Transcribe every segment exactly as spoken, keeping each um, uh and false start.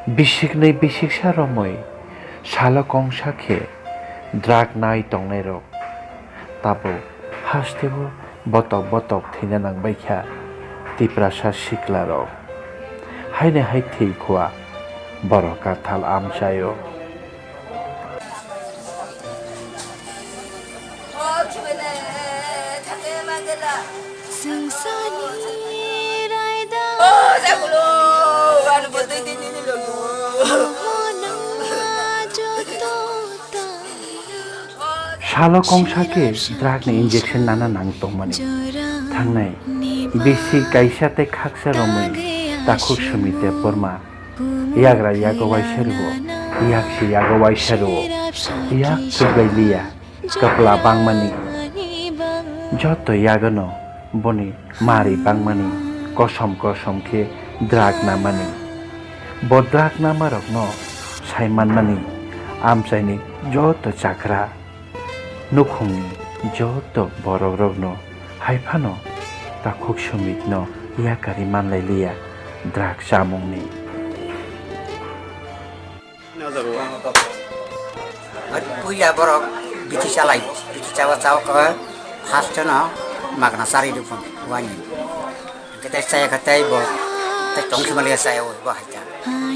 Bisiknwi bisiksa romwi salo kongsa khe drug nai tongnairok tabuk hasteo botok botok thwina nangbaikha Tiprasa siklarok. Haino hai thwi khua borok kathal amchaio. Salo kongsa khe drug ni injection nana nang tongmani. Thangnai bisi kaisa tei khaksa romwi takhuk Sumit Debbarma. Yagra yago waisa rwo, yak se yago waisa rwo, yak chukbai liya, kapla bangmani. Joto yagono boni mari bangmani, kosom kosom khe drug namani. Bo drug namarokno sai manmani, amchaini joto chakra. Nukhungni joto borokrokno hai phano takhuk Sumitno yakarwi manlai liya drug chamungni. Puila borok bithi chalai, bithi chawa chawa khe first no magna chari rw phano wani. Khe tei chaya khe tei bo tei tong thwima liya chaya bo hai ta.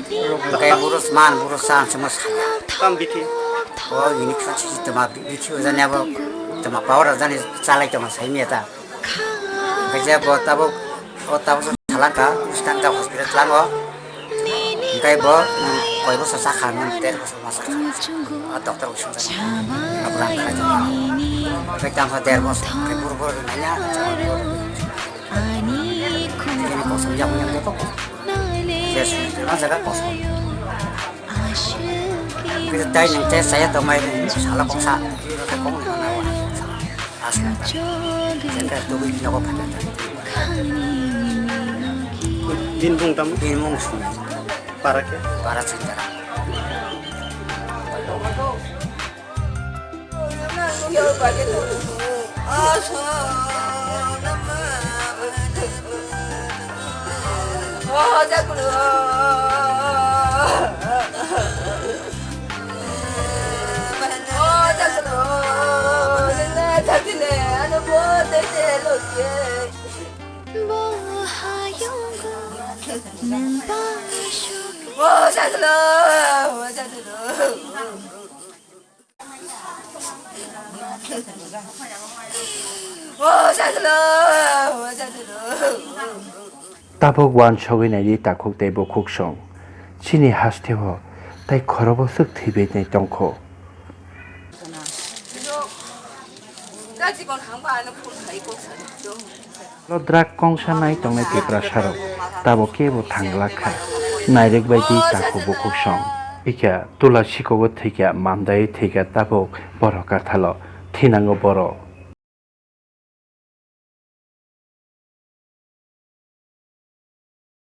Hwnkhe buro sman, buro san se mo saya. Tam bithi. O unique sa si toma bithi o jani abo toma power o jani chalai toma sai miya ta. Hwnkhe je bo tabuk, o tabuk se thalangkha, Wisconsin hospital thalango. Hwnkhe bo, mm, koi bosor sakha, nang ter bosor ma sakha. O doctor usung jani. Abo rang kha jani. Hwnkhe tangkha der bosor, hwnkhe buro buro nanya. Ani khum. Ani khum yang yang joto khum. Yes, ah, jaga kosong. Kita dai nang teh saya tomai sala kongsa. Kong na wa. Asli. Jaga tu ini nogo pada. Din bung tam. Din bung sung. Para ke? Para sentara. Tabuk uansugwi naidi takhuk tei bukhuksong. Chini hasteo tai khorobo swk thwibainai tongkho. Drug kongsa nai tongnai Tiprasarok tabuk kebo thangglak kha. Nairwk bai di takhuk bukhuksong. Ikha tula sikogo thwikha, mandai thwikha tabuk borok kathalo thinango borok.